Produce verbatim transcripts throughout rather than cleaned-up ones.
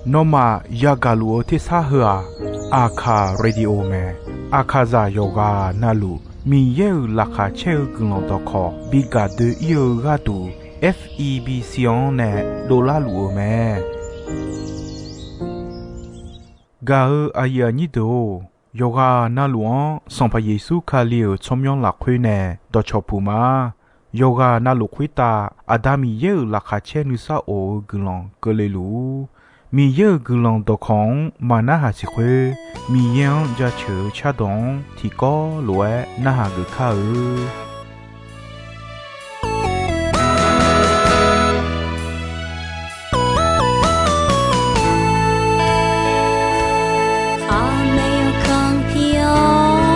Nawmaf yagaq luf-eu tersar heu-aq, Aqkaq Radio mae. Aqkaqzaq yawqghaq navluf Miqyaer-euq laqkhaq caer-eu guiqlanq dawqkawq bi gaq doe-ir-eu gharduq, F E B C-anr nae dovlar luf-eu mae. Gaq-eu aqyuif aqnyir deuq-or, yawqghaq navluf-anr Sanqpaq Yeqsur Kali-euq tsawrmyanr lafkhoer nae dawqcawq puq ma. Yawqghaq navluf khoertav Aqda Miqyaer-euq laqkhaq caer nuisar of-eu guiqlanq keuvle luf-ur. Miqyaer-euq guiqlanq dawqkawq-anr maq narhaq siq khoer, Miqyaer-anr jaceuq-eu cardawq-anr tiqkawv lof-aer narhaq geuf kar-eu. Aqmeq yawkanr pi-awr,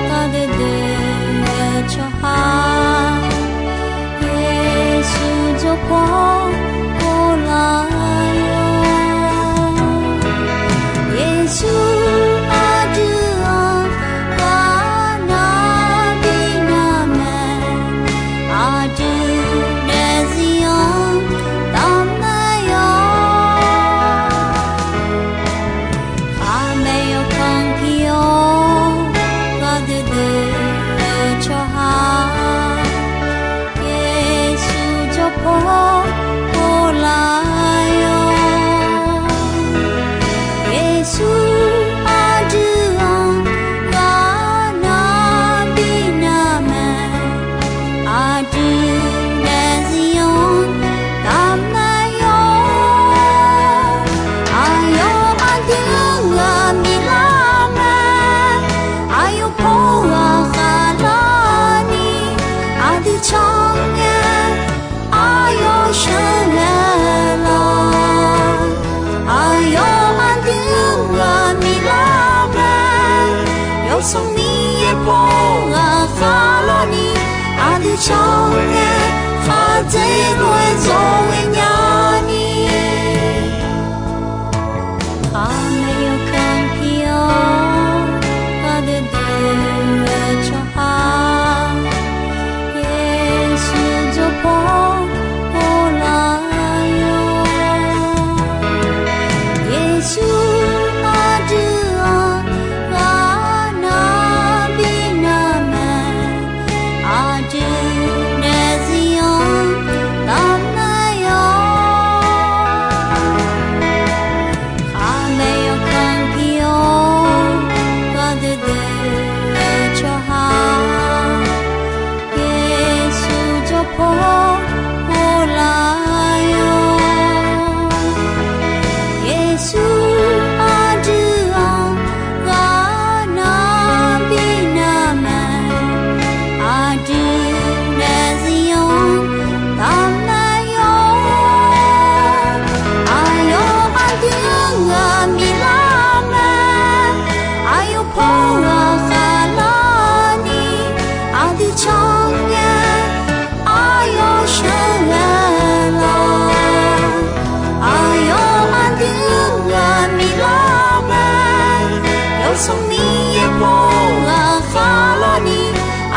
gardeuv deuv-eu tsawrhaq, Yeqsur jawrpaw ghoflar-awr, Yeqsur aqdui-anr ghaq nar bi nar mae, aqdui daefzir-anr damq nar-awr. Aqmeq yawkanr pi-awr, gardeuv deuv-eu tsawrhaq, Yeqsur jawrpaw ghoflar-awr, Yeqsur aqdui-anr ghaq nar bi nar mae, aqdui daefzir-anr damq nar-awr. Aqyawf aqdui-anr ghaq miqlar mae, aqyawf paw ghaq khaqlarni aqdui caw ngae, aqyawf sheuqghae lawq. Aqyawf aqdui-anr ghaq miqlar mae, Yawsanr Miqyaer paw ghaq khaqlarni aqdui caw ngae, khaqdzerzaq-aer zawqghae nyani. Aqmeq yawkanr pi-awr, gardeuv deuv-eu tsawrhaq, Yeqsur jawrpaw ghoflar-awr, Yeqsur aqdui-anr ghaq nar bi nar mae, aqdui daefzir-anr damq nar-awr. Aqmeq yawkanr pi-awr, gardeuv deuv-eu tsawrhaq, Yeqsur jawrpaw ghoflar-awr, Yeqsur aqdui-anr ghaq nar bi nar mae, aqdui daefzir-anr damq nar-awr. Aqyawf aqdui-anr ghaq miqlar mae, aqyawf paw ghaq khaqlarni aqdui caw ngae, aqyawf sheuqghae lawq. Aqyawf aqdui-anr ghaq miqlar mae, Yawsanr Miqyaer paw ghaq khaqlarni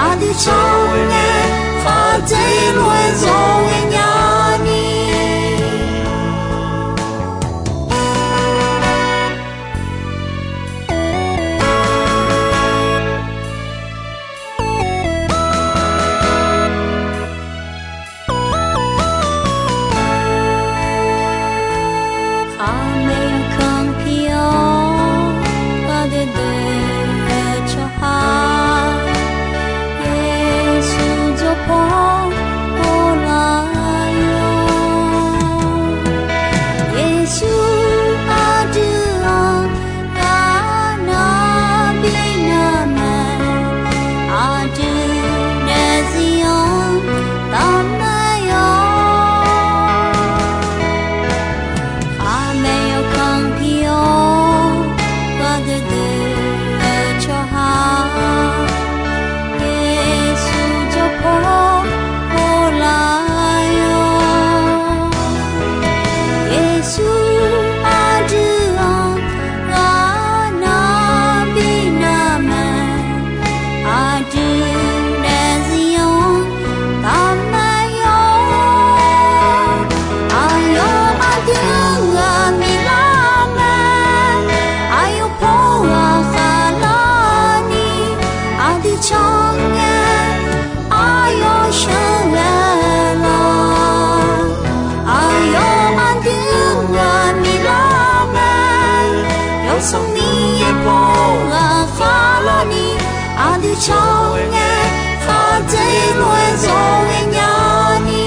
aqdui caw ngae, khaqdzerzaq-aer zawqghae nyani. Aqmeq yawkanr pi-awr, gardeuv deuv-eu tsawrhaq, Yeqsur jawrpaw ghoflar Tsawrngae khaqdzeir lof-aer zawr ghaenya ni.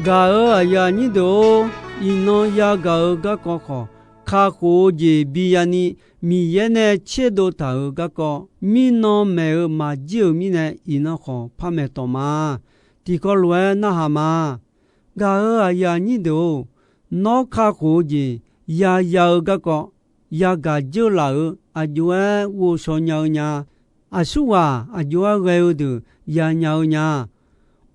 Gaq-euq aqyuif aqnyir deuq-or, iqnan yagaq-eu garkawv khawf, kakhof-eu jeq bi yani Miqyaer nae tserdov taq-euq garkawv mirnan maeq-eu maqjir-euq mirnae, iqnan khawf par maeqtawq ma. Tiqkawv lof-aer narhaq ma. Gaq-euq aqyuif aqnyir deuq-or, nawr kakhof-eu jeq yaya-eu garkawv yagaq dzeur laf-euq aqjox-aer ghovshaw nya-eu nya. Aqsurghaq aqjox-aer ghae-eu deuq yanya-eu nya.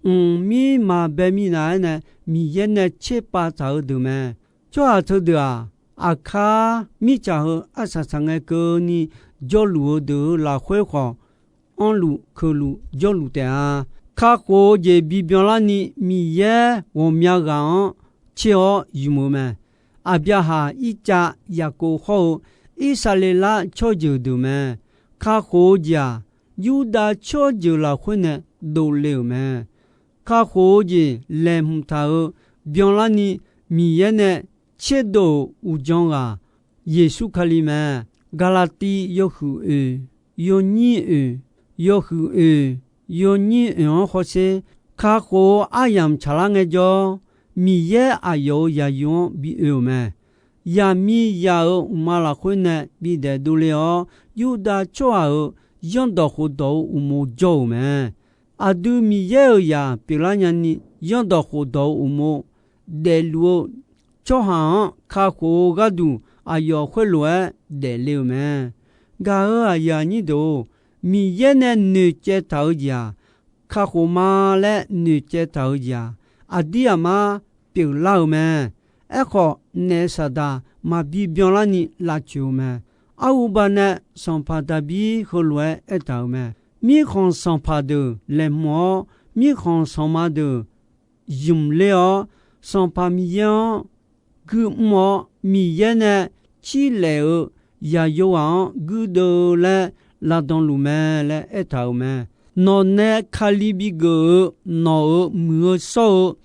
Mqmir maqbae minav-aer nae Miqyaer nae tserpav taq-eu deuq mae. Tsawrhaq teudeuq-aq, aqkar mirtsaq heu arsaq saqngae keuvni jawrluf-eu deuq-euq lafkhoer khawf, anrluf keuqluf jawrluf taef-a. Kakhof-eu jeq bibyan larni Miqyaer ghawqmya ghaq-anr tser-awr ymq-eu mae. Aqbyaqhaq, Irtsav, Yaqkov hawr-eu Irsaqleqlav tsawrjeuq deuq mae. Kakhof-eu jeq-aq, Yurdav tsawrjeuq lafkhoer nae dovle-euq mae. Kakhof-eu jeq laeqhmq taq-euq byanlarni Miqyaer nae tserdov-euq uqdzan ghaq Yeqsur Kali mae. Gaqlaqtiv yawhuiq oeq, yawnyir oeq, yawhuiq oeq, yawnyir oeq-anr hawsher, kakhof-eu aryamq tsaqlar ngaejawr, Miqyaer aqyawf-euq yaqyo-anr bi oe-euq mae. Yaqmiqzaq-euq uqma lafkhoer nae bidaef dovle-awr, Yurdav tsawrhaq-euq zanrdawq khofdawq-eu uqmov jawr-euq mae. Aqdui Miqyaer-euq zaq pyeuflar nyani, zanrdawq khofdawq-eu uqmov daefluf-eu tsawrhaq-anr kakhof-eu gharduq aqyawf khoerlof-aer daefle-euq mae. Gaq-euq aqyuif aqnyir deuq-or, Miqyaer nae noeqcaev taq-eu jeq-aq, kakhof ma laer noeqcaev taq-eu jeq-aq, aqdir aqmar pyeuflar-euq mae. Aerkhawf, naef saqdaq maqbi byanlarni lavcoeq-eu mae. Arhuba nae sanqpaq Daqbir heulof-aer aertaq-euq mae. Mirkhanq sanqpaq deuq laeqhmq-awr, mirkhanq sanqma deuq zmq ler-awr, Sanqpaq Miqyaer-anr guimr-awr, Miqyaer nae cirlaef-eu yaqyo ghaq-anr guirdeuv laer lavdan luf mae laer aertaq-euq mae. Nawq nae Kali bigeuf-eu nawq-euq muiq-eu shawr-eu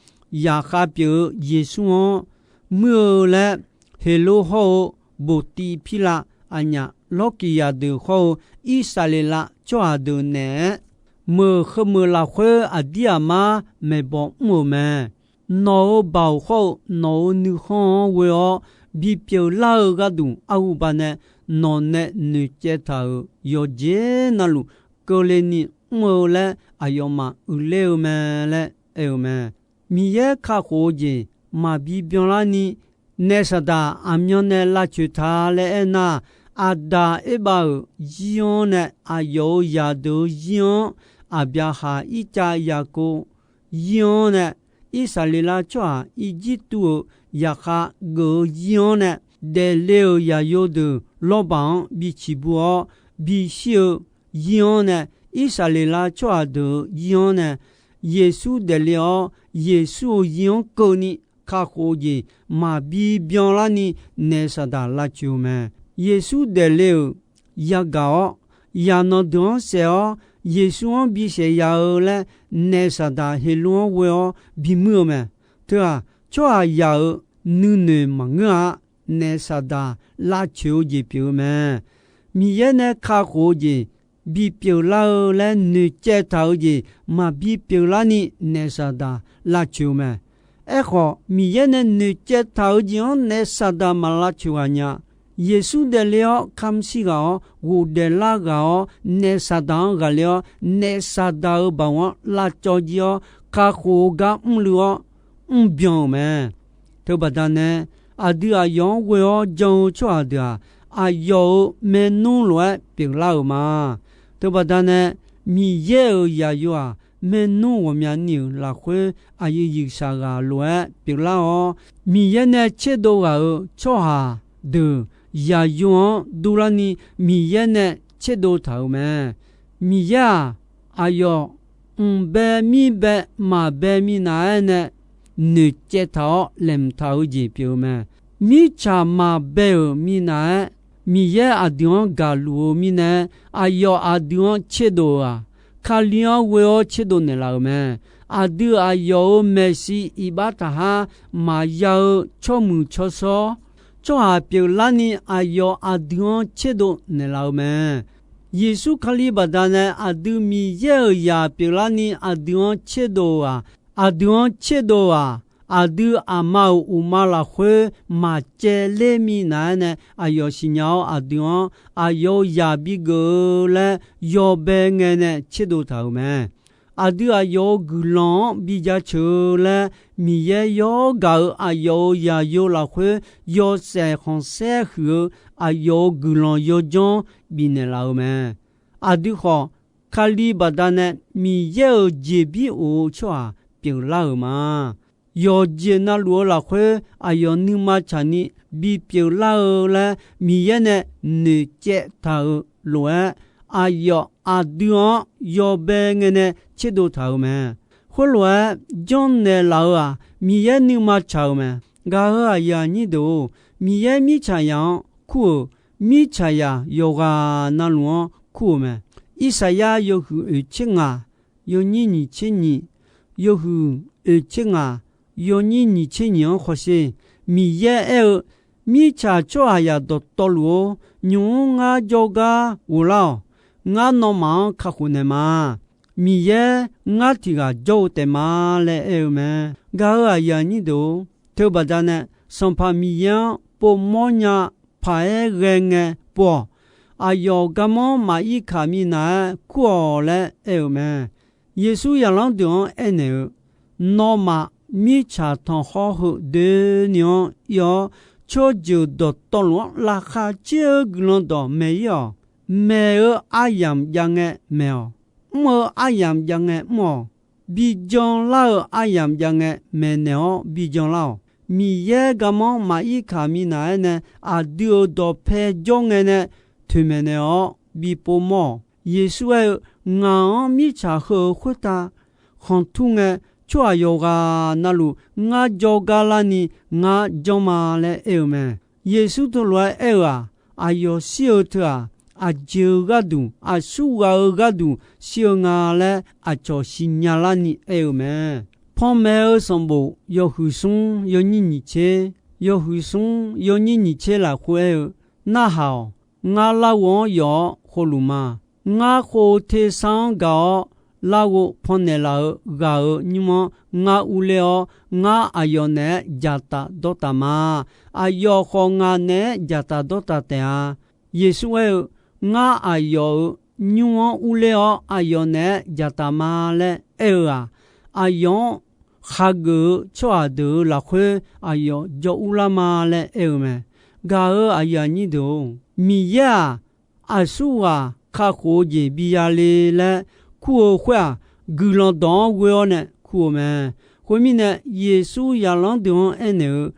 zaqkhav pyeuf-eu Yeqsur-anr muir-eu laer, Heqlov hawr-eu Boqtiv Pirlav, aqnyaf Lawrkiqzaq deuq hawr-eu Irsaqleqlav tsawrhaq deuq naeq-aer, meuq heumeuq lafkhoer aqdir aqmar maeqbawq mr-euq mae. Nawq-euq baoq hawr-eu nawq-euq nuikhanr-anr ghoe-awr bipyeuf lar-eu gharduq, arhuba nae nawq nae noeqcaev taq-euq yawqjeq navluf keuvle ni mr-eu laer aqyawfmaf uiqler-eu mae laer aer-eu mae. Miqyaer kakhof-eu jeq maqbi byanlarni, naef saqdaq aqmyan nae lavcoeq ta laer aernar, Aqdaq Erbav-euq zir-anr nae aqyawf-euq zaqdeuq-eu zir-anr, Aqbyaqhaq, Irtsav, Yaqkov zir-anr nae, Irsaqleqlav tsawrhaq Irjirtuv-euq zaqkhav geuf-eu zir-anr nae, daefle-euq zaqyo deuq lawrbaq-anr biciq bu-awr bishir-eu zir-anr nae, Irsaqleqlav tsawrhaq deuq-eu zir-anr nae, Yeqsur daefle-awr, Yeqsur-euq zir-anr keuvni kakhof-eu jeq maqbi byanlarni naef saqdaq lavcoeq-eu mae. Yeqsur daefle-euq yagaq-awr, zaqnanq deuq-anr saef-awr Yeqsur-anr bisaef ya-eu laer, naef saqdaq Heqlov-anr ghoe-awr bimuir-eu mae. Teu-aq, tsawrhaqzaq-euq nuinoeq maqngeur-a. Naef saqdaq lavcoeq-eu jeq pyeuf-eu mae. Miqyaer nae kakhof-eu jeq bipyeuf lar-eu laer noeqcaev taq-eu jeq maqbi pyeuflarni, naef saqdaq lavcoeq-eu mae. Aerkhawf, Miqyaer nae noeqcaev taq-eu jeq-anr naef saqdaq maq lavcoeq ghaq nya. Yeqsur daefle-awr kamq shir ghaq-awr, ghofdaef lar ghaq-awr, naef saqdaq-anr ghaqler-awr, naef saqdaq-euq baoq-anr lavcawv jir-awr, kakhof-eu gar mrluiv-awr mrbyan-euq mae. Teubaqda nae, aqdui aqyawf-anr ghoe-awr jan-eu tsawrhaq deuq-aq, aqyawf-euq maernmr lof-aer pyeuflar-euq ma. Teubaqda nae, Miqyaer-euq zaqyo-aq, maernmr ghawqmyani-euq lafkhoer aqyuif yuifshaq ghaq lof-aer pyeuflar-awr, Miqyaer nae tserdov ghaq-euq tsawrhaq deuq zaqyo-anr durlarni Miqyaer nae tserdov taq-euq mae. Miqyaer-aq, aqyawf mqbae mirbae maqbae minav-aer nae noeqcaev taq-awr laeqhmq taq-eu jeq pyeuf-eu mae. Mirtsaq maqbae-euq minav-aer Miqyaer aqdui-anr gaqluf-eu mirnae, aqyawf aqdui-anr tserdov-eu-aq, Kali-anr ghoe-awr tserdov naeqlaf-euq mae. aqdui aqyawf-euq maeqshi iqbax taqhar maqya-eu tsawrmuiq tsawrshawr, tsawrhaq pyeuflarni aqyawf aqdui-anr tserdov naeqlaf-eu mae. Yeqsur Kali baqdanae aqdui Miqyaer-euq zaq pyeuflarni aqdui-anr tserdov-aq, aqdui-anr tserdov-aq, aqdui aqma-euq uqma lafkhoer maqcaevler minav-aer nae aqyawf siqnya-awr, aqdui-anr aqyawf-euq zaq bigeuf-eu laer yawbae ngae nae tserdov taq-euq mae. Aqdui aqyawf-euq guiqlanq-anr bijaceuq-eu laer, Miqyaer yawr gaq-euq aqyawf-euq zaqyo lafkhoer yawshaef khanqsaer huiq-eu aqyawf-euq guiqlanq yawdzanr bifnaeq laf-eu mae. Aqdui khawf, Kali baqdanae Miqyaer-euq jeqbir of-eu tsawrhaq pyeuflar-euq ma. Yawqjeq navluf-eu lafkhoer aqyawf nuima tsaqni bipyeuf lar-eu laer Miqyaer nae noeqcaev taq-euq lof-aer, aqyawf aqdui-anr yawbae ngae nae tserdov taq-euq mae. Khoerlof-aer janrnaeq laf-eu-aq, Miqyaer nuima tsaq-euq mae. Gaq-euq aqyuif aqnyir deuq-or, Miqyaer mirtsaqzaq-anr kur-euq mirtsaqzaq yawqghaq navluf-anr kur-euq mae. Irsaqyar yawhuiq oeq tser ngaq, yawnyir nyiq tser nyiq, yawhuiq oeq tser ngaq, yawnyir nyiq tser nyiq-anr khawshe, Miqyaer aer-eu, Mirtsaq tsawrhaqzaq dawqtawvluf-or, nymq-mr ngar jawrgar ghoflar-awq. Ngar nawmaf-anr kakhof naeqma. Miqyaer ngar tiq ghaq jawr-eu taef ma laer aer-eu mae. Gaq-euq aqyuif aqnyir deuq-or, teubaqda nae Sanqpaq Miqyaer-anr povmawr nya paq-aer ghae ngae pov-awq. Aqyawf garmanr maqir kaq minav-aer kur-awq laer aer-eu mae. Yeqsur zaqlanr deuq-anr aernaeq-eu, Nawmaf mirtsaq tanqkhawr heu doeni-anr ir-awr, tsawrjeuq dawqtawvluf-anr laqkhaq caer-eu guiqlanq dawq maeq-ir-awq. Maeq-eu aryamq jav ngae maeq-awq. Mr-eu aryamq jav ngae mr-awq. Bijan lar-eu aryamq jav ngae maeqnaeq-awr bijan lar-awq. Miqyaer garmanr maqir kaq minav-aer nae aqdui-euq dawqpae jawr ngae nae toeqmaeq naeq-awr bi povmawr-awq. Yeqsur aer-eu, Ngaq-anr mirtsaq heu-euq khoertav khanqtur ngae, tsawrhaq yawqghaq navluf ngar jawrgar larni ngar janr ma laer aer-eu mae. Yeqsur teulof-aer aer-eu-aq, aqyawf shir-eu teu-aq, aqjeq-eu gharduq, aqsurghaq-eu gharduq shir-eu nga laer aqcawq siqnya larni aer-eu mae. Panmaeq-eu sanqbof yawhuiq smr yawnyir nyiq tser, yawhuiq smr yawnyir nyiq tser lafkhoer aer-eu, Narhaq-awq. Ngar larghov-anr yawf-awr khovluf ma. Ngar khov tersar-anr gaq-awr larghov pannaeq laf-eu ghaq-euq nymr-anr ngar urler-awr, ngar aqyawf naeq-aer dzaqtaf dawrtaf ma. Aqyawf khawf ngaq naeq-aer dzaqtaf dawrtaf taef-a. Yeqsur aer-eu, Ngar aqyawf-euq nymr-anr urler-awr aqyawf naeq-aer dzaqtaf ma laer aer-eu-aq, aqyawf-anr khageuf-eu tsawrhaq deuq-euq lafkhoer aqyawf jawr urlar ma laer aer-eu mae. Gaq-euq aqyuif aqnyir deuq-or, Miqyaer-aq, aqsurghaq kakhof-eu jeq biya le laer kur-eu khoer-aq, guiqlanq dawq-anr ghoe-awr nae kur-eu mae. Khoermirnae, Yeqsur zaqlanr deuq-anr aernaeq-eu,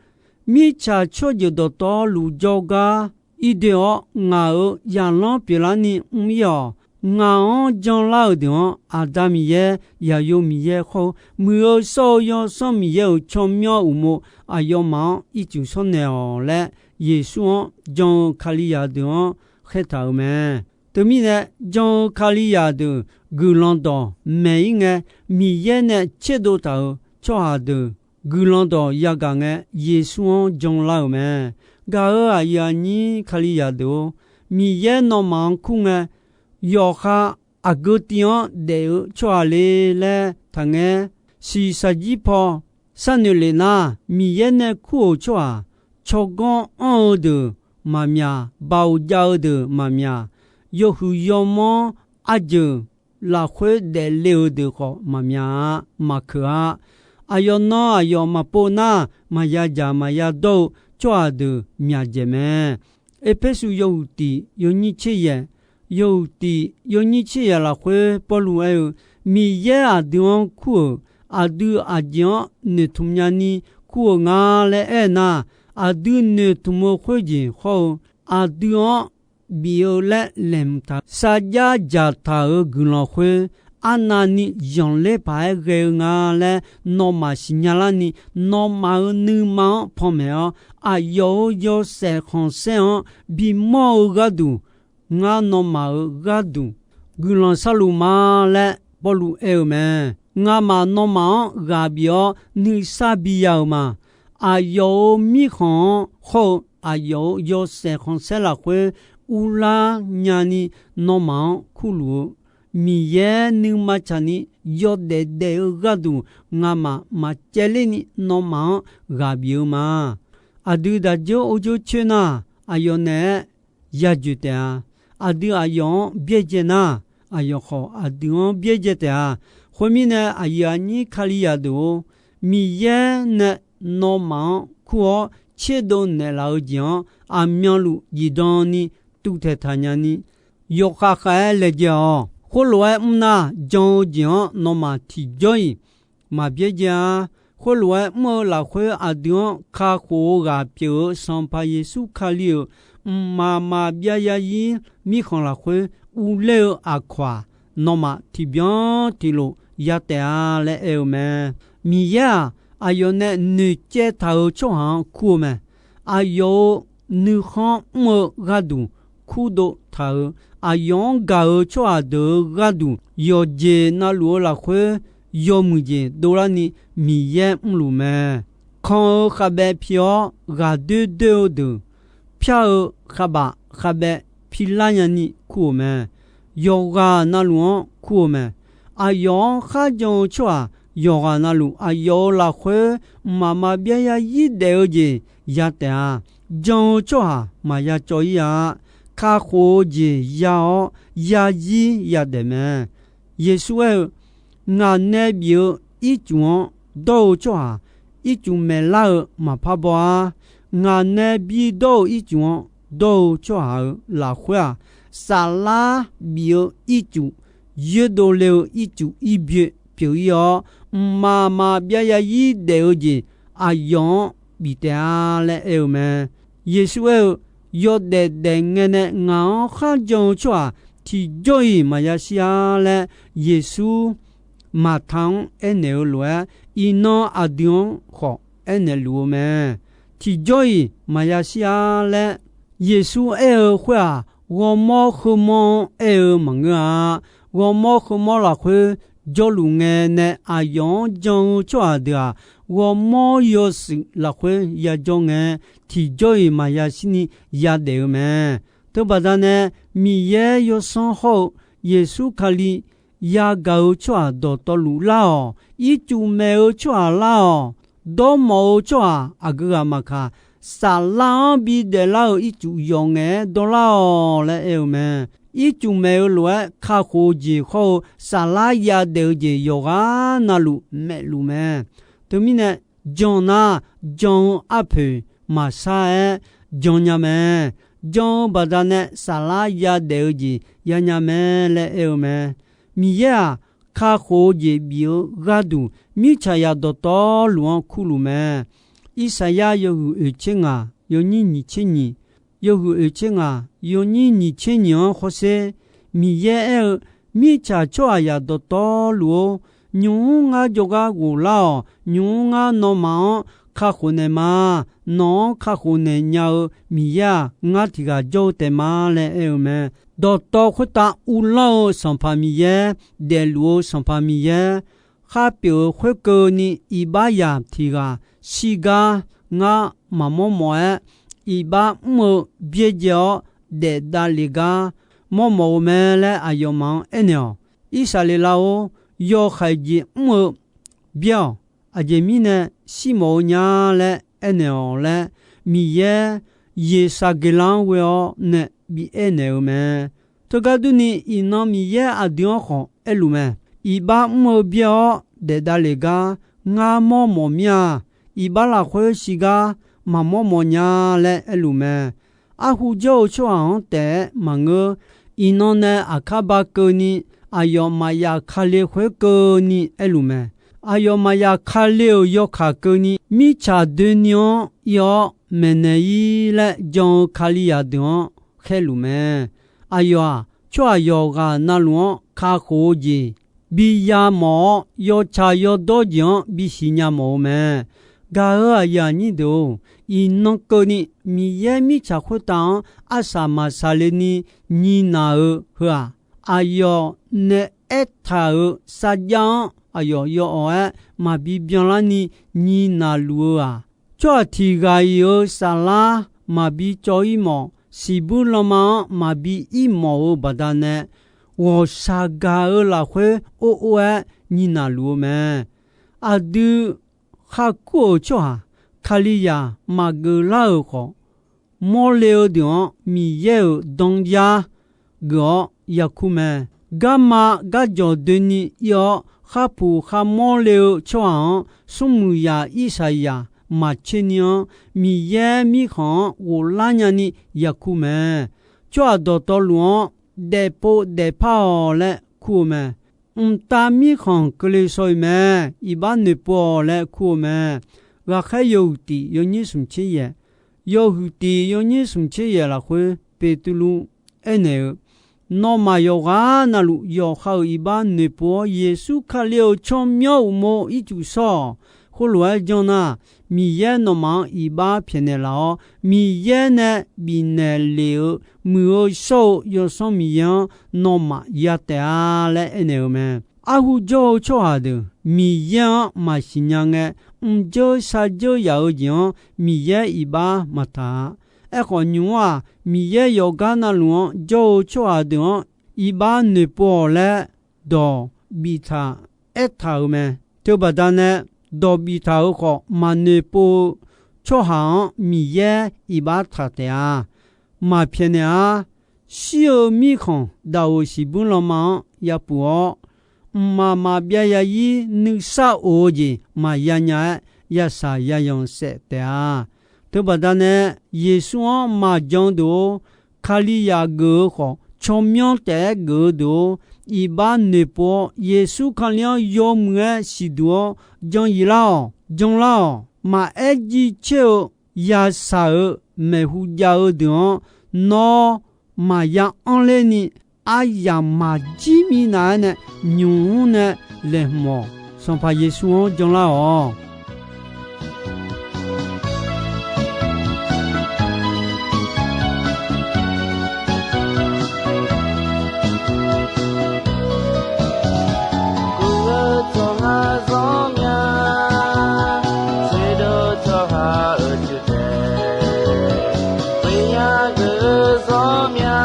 Mirtsaq tsawrjeuq dawqtawvluf jawrgar irdoe-awr, ngaq-euq zaqlanr pyeuflarni mr-ir-awq. Ngaq-anr janlar-euq deuq-anr Aqda Miqyaer, Zaqyo Miqyaer khawr-eu Muiq-eu Shawr-eu Yawsanr Miqyaer-euq tsawrmyanr uqmov aqyawfmaf-anr ircuf shawrnaeq-awq laer, Yeqsur-anr jan-eu Kalizaq deuq-anr khaertaq-euq mae. Teumirnae, jan-eu Kalizaq deuq guiqlanq dawq maeq-ir ngae, Miqyaer nae tserdov taq-euq tsawrhaq deuq guiqlanq dawq yagaq ngae, Yeqsur-anr janlar-euq mae. Gaq-euq aqyuif aqnyir Kalizaq deuq-or, Miqyaer nawmaf-anr kur ngae, yawqha aqgeu tiv-anr daef-eu tsawrhaq le laer taqngaer. Shiqshaq jir paw sharnoeq lef nar, Miqyaer nae kur-euq tsawrhaq, tsawrganr anr-eu deuq maqmyaq, baoq jav-eu deuq maqmyaq, yawhuiq yawmanr arjeuq lafkhoer daefle-euq deuq khawf maqmyaq-a, maqkeuq-a. Aqyawf nan aqyawf maqpov nar, maqya dzaq maqya dawr-eu tsawrhaq deuq myaqdzaeq mae. Erpersu yawhuiq tiq yawnyir tser yaeq, yawhuiq tiq yawnyir tser yaeq lafkhoer Pawrluv aer-eu, Miqyaer aqdui-anr kur-euq, aqdui aqjeq-anr noeqtmq nyani kur-euq nga laer aer nar, aqdui noeqtmq-eu khoerjeq hawr-eu, aqdui-anr bif-eu laer laeqhmq taq-euq sarjax dzaqtaq-euq guiqlanq khoer, arnavni zanqler paq-aer ghae-eu nga laer nawmaf siqnya larni, nawmaf-euq nuima-anr panmaeq-awr, aqyawf-euq yawshaef khanqsaer-anr bimawr-eu gharduq, ngar nawmaf-euq gharduq guiqlanq sharluf ma laer Pawrluv aer-eu mae. Ngamaf nawmaf-anr ghaq bif-awr nuisar biya-euq ma. Aqyawf-euq mirkhanq-anr hawr-eu aqyawf-euq yawshaef khanqsaer lafkhoer urlar nyani nawmaf-anr kurluf-eu, Miqyaer nuima tsaqni yawdaef daef-eu gharduq ngamaf maqcaevler ni nawmaf-anr ghaq bif-eu ma. Aqdui daq dzeur or dzeur coer nar, aqyawf naeq-aer ya joeq taef-a. Aqdui aqyawf-anr byaerdzae nar, aqyawf khawf aqdui-anr byaerdzae taef-a. Khoermirnae, aqyuif aqnyir Kalizaq deuq-or, Miqyaer nae nawmaf-anr kur-awr tserdov naeqlaf-eu jeq-anr aqmyanluf zifdan ni tuvtaeq taq nya ni, yawkhav khav-aer laejae-awq. Khoerlof-aer mr nar, jan-eu jeq-anr nawmaf tiqjawr-iq maq byaerdzae-a. Khoerlof-aer mr-eu lafkhoer aqdui-anr kakhof-eu ghaq pyeuf-eu Sanqpaq Yeqsur Kali-euq mqmaq maqbyav zarzir mirkhanq lafkhoer urler-eu aqkawq-aq, nawmaf tiqbyan tiqlof ya taef-a laer aer-eu mae. Miqyaer-aq, aqyawf nae noeqcaev taq-euq tsawrhaq-anr kur-eu mae. Aqyawf-euq nuikhanr mr-eu gharduq kurdov taq-euq, aqyawf-anr gaq-euq tsawrhaq deuq-euq gharduq yawqjeq navluf-eu lafkhoer yawmuiq jeq dovlarni Miqyaer mrluf mae. Kan-eu khavbaev pi-awr ghaqdoer doer-eu deuq, pyar-eu khavbaf khavbaev pilar nyani kur-euq mae. Yawqghaq navluf-anr kur-eu mae. Aqyawf-anr kharjan-eu tsawrhaq yawqghaq navluf aqyawf-euq lafkhoer mqmaq maqbyav zarzir daef-eu jeq ya taef-a. Jan-eu tsawrhaq maqya cawv-ir-a. Kakhof-eu jeq ya-awr zarzir yadaef mae. Yeqsur aer-eu, Ngaq nae bif-eu ircuf-anr dawr-eu tsawrhaq, ircuf maeqlar-eu maqpar baw-ar. Ngaq nae bidawr-eu ircuf-anr dawr-eu tsawrhaq-euq lafkhoer-aq, saflar bif-eu ircuf, yoerdov le-eu ircuf irbyoe pyeuf-ir-awr, mqmaq maqbyav zarzir daef-eu jeq aqyawf-anr bif taef-a laer aer-eu mae. Yeqsur aer-eu, Yawdaef daef ngae nae ngaq-anr kharjan-eu tsawrhaq tiqjawr-iq maqya shir-ar laer, Yeqsur Maqta-anr aernaeq-eu lof-aer, iqnan aqdui-anr khawf aernaeq luf-eu mae. Tiqjawr-iq maqya shir-ar laer Yeqsur aer-eu khoer-aq, ghawrmawr heumawr-anr aer-eu maqngeur-a. Ghawrmawr heumawr lafkhoer jawrluf ngae nae aqyawf-anr jan-eu tsawrhaq deuq-aq, ghawrmawr yawshuif lafkhoer yajawr ngae, tiqjawr-iq maqya shirni yadaef-eu mae. Teubaqda nae, Miqyaer yawsanr hawr-eu Yeqsur Kali yagaq-eu tsawrhaq dawqtawvluf lar-awq. Ircuf maeq-eu tsawrhaq lar-awq. Dawrmawf-eu tsawrhaq aqgeu ghaq maqkaq, saflar-anr bidaef lar-eu ircuf yawf ngaef-aer dawrlar-awq laer aer-eu mae. Ircuf maeq-eu lof-aer kakhof-eu jeq hawr-eu saflar yadaef-eu jeq yawqghaq navluf maeqluf mae. Teumirnae, jan nar, jan-eu arpoeq maqshar-aer jan nya mae. Jan-eu baqdanae saflar yadaef-eu jeq yanya mae laer aer-eu mae. Miqyaer-aq, kakhof-eu jeq bif-eu gharduq mirtsaqzaq dawqtawvluf-anr kurluf mae. Irsaqyar yawhuiq oeq tser ngaq, yawnyir nyiq tser nyiq, yawhuiq oeq tser ngaq, yawnyir nyiq tser nyiq-anr hawsher. Miqyaer aer-eu, Mirtsaq tsawrhaqzaq dawqtawvluf-or, nymq-mr ngar jawrgar ghoflar-awq. Nymq-mr ngar nawmaf-anr kakhof naeq ma. Nawq-anr kakhof naeq nya-eu Miqyaer-aq, ngar tiq ghaq jawr-eu taef ma laer aer-eu mae. Dawqtawv khoertav uvlanr-eu Sanqpaq Miqyaer, daefluf-eu Sanqpaq Miqyaer, khar pyeuf-eu khoerkeuvni iqbax zaq tiq ghaq shirgar ngar maqmawr mawf-aer, iqbax mr-eu byaerdzae-awr daef davlef gar mawrmawf-eu mae laer aqyawfmaf-anr aernaeq-awq. Irsaqleqlav-or, yawhaiq jeq mr-eu byaer-awq. Aqjeq mirnae shirmawf-eu nya laer aernaeq-awq laer, Miqyaer Yeqsaqgeqlav-anr ghoe-awr nae bi aernaeq-eu mae. Teugar durni, iqnan Miqyaer aqdui-anr khawf aerluf mae. Iqbax mr-eu byaer-awr daef davlef gar ngar mawrmawf mir-a. Iqbax lafkhoer shirgar maqmawr mawf nya laer aerluf mae. Arhu jawr-eu tsawrhaq-anr taef-aer maqngeur. Iqnan nae aqkar ba keuvni, aqyawf maqyaf kale khoerkeuvni aerluf mae. Aqyawf maqyaf kale-euq yawkaq keuvni, mirtsaq doeni-anr ir-awr maeqnaeq-ir laer jan-eu Kalizaq deuq-anr khaerluf mae. Aqyawf-aq, tsawrhaq yawqghaq navluf-anr kakhof-eu jeq bi yamawf-awr, yawtsaq yawdawr jeq-anr bisiq nya mawf-eu mae. Gaq-euq aqyuif aqnyir deuq-or, iqnan keuvni Miqyaer mirtsaq khoertav-anr arsaq maqsaqle ni nyiq naq-eu heu-aq, aqyawf nae aertaq-euq sarjax-anr aqyawf yawawq-aer maqbi byanlarni nyiq naqluf-eu-aq, tsawrhaq tiq ghaq-iq-euq saflar maqbi cawv-ir mawf, siqbuir lanma-anr maqbi ir mawf-eu baqdanae, ghawqshaq gaq-eu lafkhoer or or-aer nyiq naqluf-eu mae. Aqdui kharkur-euq tsawrhaq Kalizaq maqgeuf lar-euq khawf, mawrle-eu deuq-anr Miqyaer-euq danzar geuf-awr yakur mae. Garma garjawq doeni ir-awr, kharpuq kharmawr le-eu tsawrhaq-anr, smrmuiq zaq Irsaqyaq maqtser ni-anr, Miqyaer mirkhanq-anr ghoflar nyani yakur mae. Tsawrhaq dawqtawvluf-anr daefpov daefpar-awq laer kur-eu mae. Mqtav mirkhanq keuvle shaw-iq mae. Iqbax noeqpov-awq laer kur-eu mae. Ghaqkhaer yawhuiq tiq yawnyir smq tser yaeq, yawhuiq tiq yawnyir smq tser yaeq lafkhoer Beqtuvluv aernaeq-eu, Nawmaf yawqghaq navluf yawqha-euq iqbax noeqpov-awr, Yeqsur Kali-euq tsawrmyanr uqmov ircuf shawr-awq. Khoerlof-aer janr nar, Miqyaer nawmaf-anr iqbax pyaeqnaeq laf-awr, Miqyaer nae bifnaeq lef-eu muiq-eu shawr-eu Yawsanr Miqyaer-anr nawmaf ya taef-a laer aernaeq-eu mae. Arhu jawr-eu tsawrhaq deuq Miqyaer-anr maqsiq nya ngae, mqdzeur shardzeur yaf-eu jeq-anr Miqyaer iqbax maqtaq-a. Aerkhawf, nymq-mr-aq, Miqyaer yawqgar navluf-anr jawr-eu tsawrhaq deuq-anr iqbax noeqpov-awq laer dawq biftaq aertaq-euq mae. Teubaqda nae, dawq biftaq-euq khawf maqnoeqpov-eu tsawrhaq-anr Miqyaer iqbax taq taef-a. Maqpyaeqnaeq-ar. Shir-eu mirkhanq daq-euq siqbur lanma-anr yapuf-awr, mqmaq maqbyav ya ir nuisar of-eu jeq maqya nya-aer, yashaq yayanq saef taef-a. Teubaqda nae, Yeqsur-anr maqjan deuq-or, Kalizaq geuf-eu khawf, tsawrmyanr taef-aer geuf-eu deuq-or, iqbax noeqpov-awr, Yeqsur Kali-anr yawmuiq-aer siqduq-awr, jan yif lar-awq, jan lar-awq. Maqaer jiv caer-eu yashaq-euq maeqhu jav-eu deuq-anr, nawr maqya anr ler ni, aryamq maqjir minav-aer nae nymq-mr nae laeqhmq-awq. Sanqpaq Yeqsur-anr jan lar-awq. Guv-eu tsawrhaq zanr mya, tserdov tsawrhaq-euq jir tae, khoeryar geuf-eu zanr mya,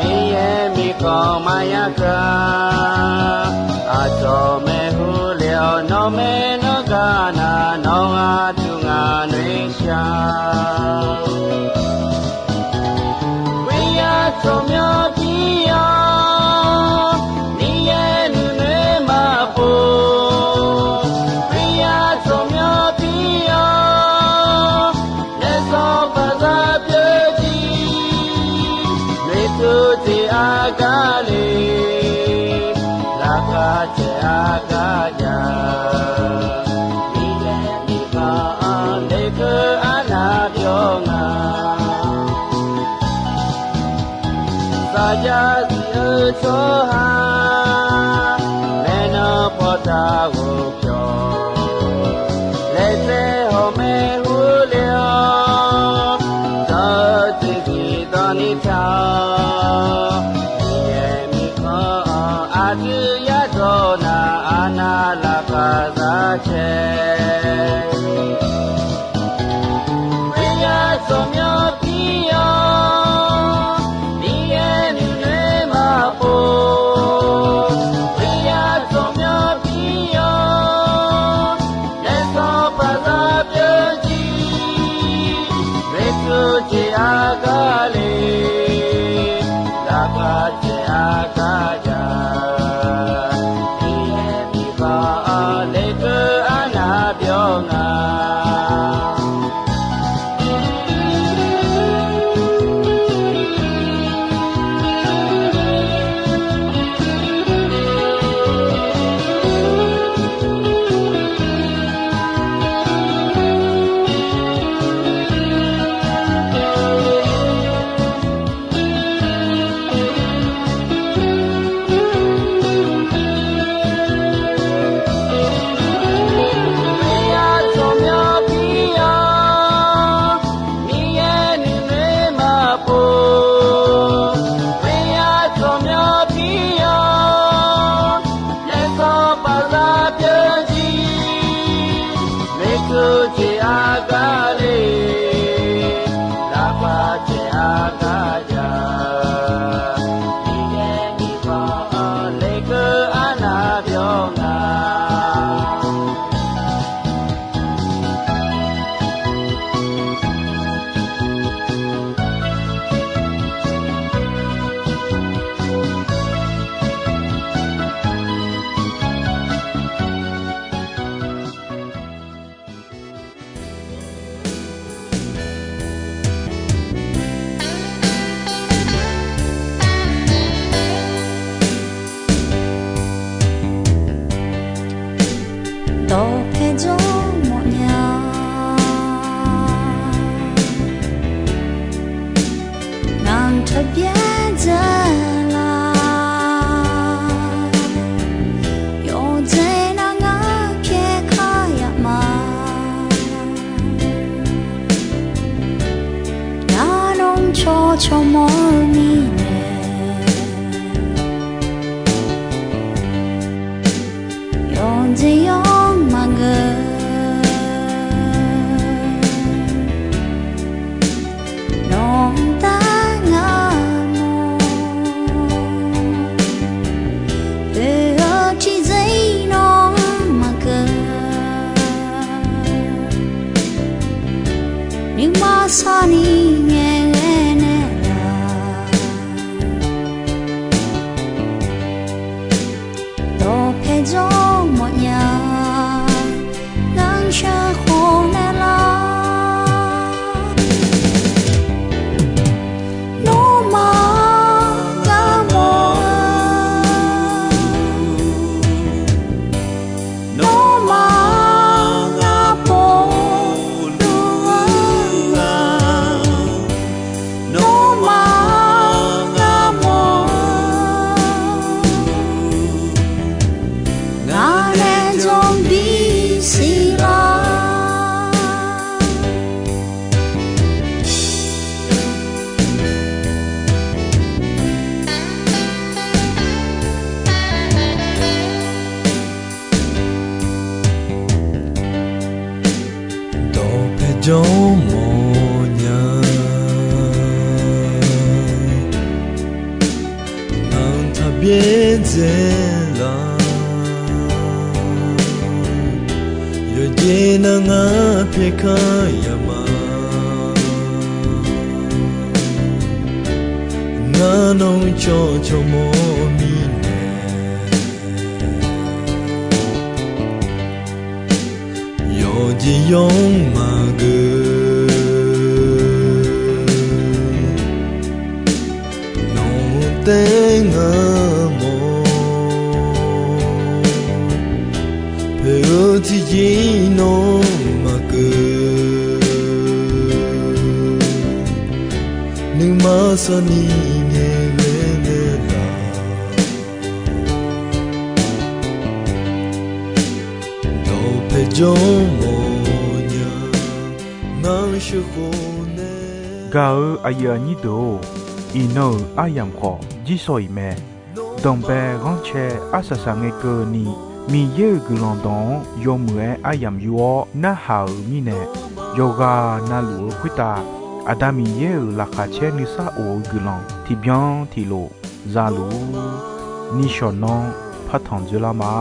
Miqyaer mirkhanq maqya keuv-a. Aqcawq maeqhu le-awr nawq maernmr gar nar, nawq ghaq tmr ngaq noeqshaq. Khoeryar tsawrmyanr pir-awr, Miqyaer nuinoeq maqpov. Khoeryar tsawrmyanr pir-awr, naef sanqpaq zaq pyeuf jir, noeqtmq jeq aqgar le, laqkhaq caev aqgar jav. Miqyaer mirkhanq-anr lekeuv arnav pyawr nga. Saqjav zif-eu tsawrhaq, laeqnan pawqtaq ghofpyawq, laeqtsaev hawq maeqhu le-awr, dawq-eu jeq tiqdawq ni taq-awr, Miqyaer mirkhanq-anr aqdui yadawq nar, arnav laqkhaq zaq cae. Khoeryar tsawrmyanr pir-awr, Miqyaer nuinoeq maqpov. Khoeryar tsawrmyanr pir-awr, naef sanqpaq zaq pyeuf jir, noeqtmq jeq aqgar le. Taqbyaer dzae la, yawqdzae nar ngar pyaer kar yaf ma. Nar nawr cawcaw mawr-eu mirnae, yawqjeq yawq maqgeur. Nawq-anr ngar mawr, oe-eu tiqjeq-ir nawr maqgeur. Nuima sarni ngaeqghae naeqlaf, dawqpae jawr mawfnya, ngar sheuqkhof naeqlaf. Nawmaf ngar mawr-eu, nawmaf ngar pov dov-eu-aq, nawmaf ngar mawr-eu, ngaq nae jawr bi siq lar. Dawqpae jawr mawfnya, ngaq-anr taqbyaer dzae laf. Yawqjeq nar ngar pyaer kar yaf ma. Ngar nawr cawcaw mawr mirnae, yawqjeq yawq maqgeur. Nawq-anr taef ngar mawr, poeq-eu tiqjeq-ir nawr maqgeur. Nuima sarni ngaeqghae naeqlaf, dawqpae jawr mawfnya, ngar sheuqkhof nae. Gaq-eu aqyuif aqnyir deuq-or, iqnan-euq aryamq khawf jirshaw-iq mae. Danqbae ghanrcae arsaq saq ngae keuvni, Miqyaer-euq guiqlanq dawq-anr yawmuiq-aer aryamq yur-awr narhaq-euq mirnae, yawqghaq navluf-eu khoertav Aqda Miqyaer-euq laqkhaq caer nuisar of-eu guiqlanq tiqbyan tiqlof zaluf-ur. Nishawq nanr partanq dzoerlar ma.